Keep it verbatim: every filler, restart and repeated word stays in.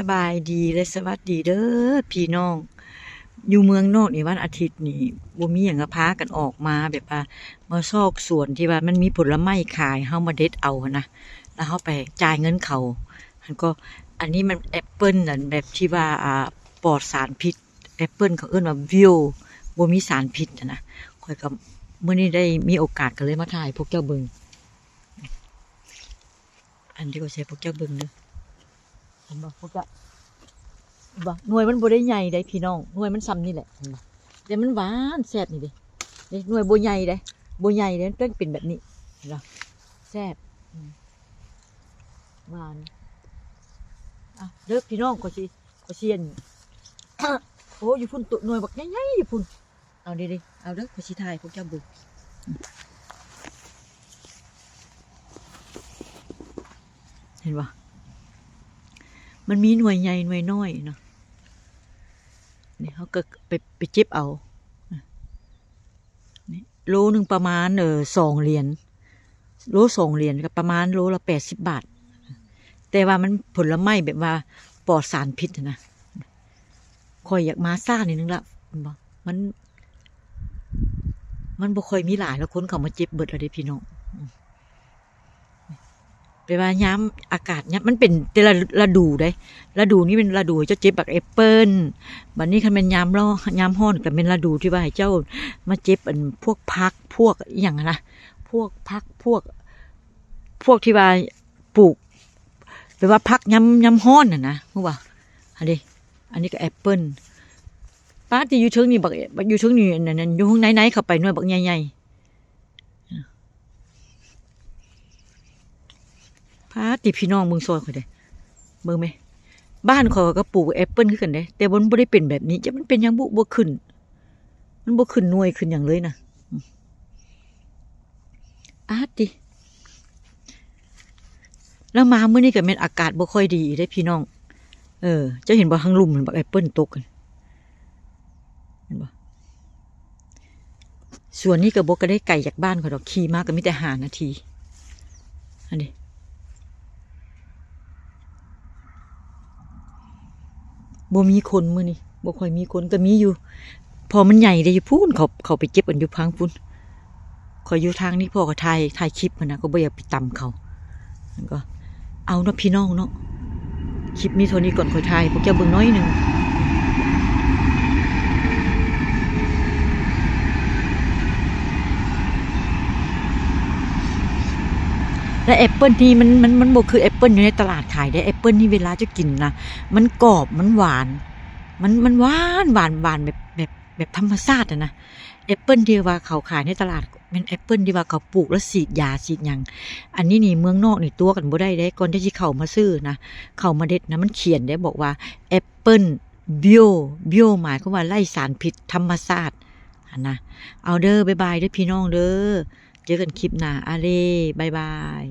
สบายดีและสวัสดีเด้อพี่น้อง อยู่เมืองนอกนี่วันอาทิตย์นี่บ่มีหยังก็พากันออกมาแบบว่ามาซอกสวนที่ว่ามันมีผลไม้ขาย เฮามาเด็ดเอาหั้นนะ แล้วเฮาไปจ่ายเงินเขา หั้นก็ อันนี้มันแอปเปิ้ลนั่นแบบที่ว่า อ่า ปลอดสารพิษ แอปเปิ้ลเขาเอิ้นว่า bio บ่มีสารพิษหั้นนะ ข้อยก็มื้อนี้ได้มีโอกาสก็เลยมาถ่ายพวกเจ้าเบิ่ง อันนี้ก็ใช้พวกเจ้าเบิ่งเด้อ เห็นบ่พวกเจ้า เห็นบ่ หน่วยมันบ่ได้ใหญ่เด้พี่น้อง หน่วยมันส่ำนี่แหละ เห็นบ่ แต่มันหวานแซ่บนี่เด้ นี่หน่วยบ่ใหญ่เด้ บ่ใหญ่เด้ มันต้องเป็นแบบนี้ เห็นบ่ แซ่บ อืม หวาน อ่ะ เด้อพี่น้อง ขอสิ ขอสิอัน โอ้ อยู่พุ้น ตัวหน่วยบักใหญ่ๆ อยู่พุ้น เอาเด้ๆ เอาเด้อ ข้อยสิถ่ายพวกเจ้าเบิ่ง เห็นบ่ มันมีหน่วยใหญ่หน่วยน้อยเนาะ นี่เฮาก็ไป ไปเก็บเอา นี่ โลหนึ่งประมาณ เอ่อ สองเหรียญ โลสองเหรียญก็ประมาณโลละแปดสิบบาท แต่ว่ามันผลไม้แบบว่าปลอดสารพิษหั้นนะ ข้อยอยากมาซ่านิดนึงละ เห็นบ่ มัน มันบ่ค่อยมีหลายแล้ว คนเขามาเก็บเบิดแล้วเด้พี่น้อง อืม แปลว่ายามอากาศยาม มันเป็นแต่ละฤดูเด้ ฤดูนี้เป็นฤดูเจ้าเก็บบักแอปเปิ้ล บัดนี้คันแม่นยามร้อน ยามร้อนก็เป็นฤดูที่ว่าให้เจ้ามาเก็บอันพวกผัก พวกอิหยังหั้นนะ พวกผัก พวก พวกที่ว่าปลูก แปลว่าผักยาม ยามร้อนน่ะนะ ฮู้บ่ อันนี้ อันนี้ก็แอปเปิ้ล ป๊าด ที่อยู่เทิงนี่บัก บักอยู่เทิงนี่ อันนั้น อันนั้น อยู่ข้างใน ในเข้าไปหน่วยบักใหญ่ๆ ป๊าด ที่พี่น้องเบิ่งซอยข้อยเด้ เบิ่งแม่ บ้านข้อยก็ปลูกแอปเปิ้ลคือกันเด้ แต่มันบ่ได้เป็นแบบนี้ จักมันเป็นหยังบุ บ่ขึ้น มันบ่ขึ้นหน่วยขึ้นหยังเลยนะ อืม ป๊าด ติ แล้วมามื้อนี้ก็แม่นอากาศบ่ค่อยดีเด้พี่น้อง เออ เจ้าเห็นบ่ ทางลุ่มมันบักแอปเปิ้ลตก เห็นบ่ สวนนี้ก็บ่ก็ได้ไกลจากบ้านข้อยดอก ขี่มาก็มีแต่ห้านาที อันนี้ บ่มีคนมื้อนี้ บ่ค่อยมีคน ก็มีอยู่ พอมันใหญ่เด้ อยู่พุ้น เขา เขาไปเก็บกันอยู่พังพุ้น ข้อยอยู่ทางนี้ พ่อก็ถ่าย ถ่ายคลิปหั้นนะ ก็บ่อยากไปตำเขา มันก็ เอาเนาะพี่น้องเนาะ คลิปนี้เท่านี้ก่อน ข้อยถ่ายพวกเจ้าเบิ่งน้อยหนึ่ง และแอปเปิ้ลนี่มัน มัน มันบ่คือแอปเปิ้ลอยู่ในตลาดขายเด้ แอปเปิ้ลนี่เวลาเจ้ากินนะ มันกรอบ มันหวาน มัน มันหวาน หวาน หวานแบบ แบบ แบบธรรมชาติอะนะ แอปเปิ้ลที่ว่าเขาขายในตลาด แม่นแอปเปิ้ลที่ว่าเขาปลูกแล้วฉีดยาฉีดหยัง อันนี้นี่เมืองนอกนี่ตั๋วกันบ่ได้เด้ ก่อนที่สิเข้ามาซื้อนะ เข้ามาเด็ดนะ มันเขียนเด้ บอกว่าแอปเปิ้ล bio bio หมายความว่าไร้สารพิษ ธรรมชาติ หั้นนะ เอาเด้อ บ๊ายบายเด้อพี่น้องเด้อ เจอกันคลิปหน้า อาเล บ๊ายบาย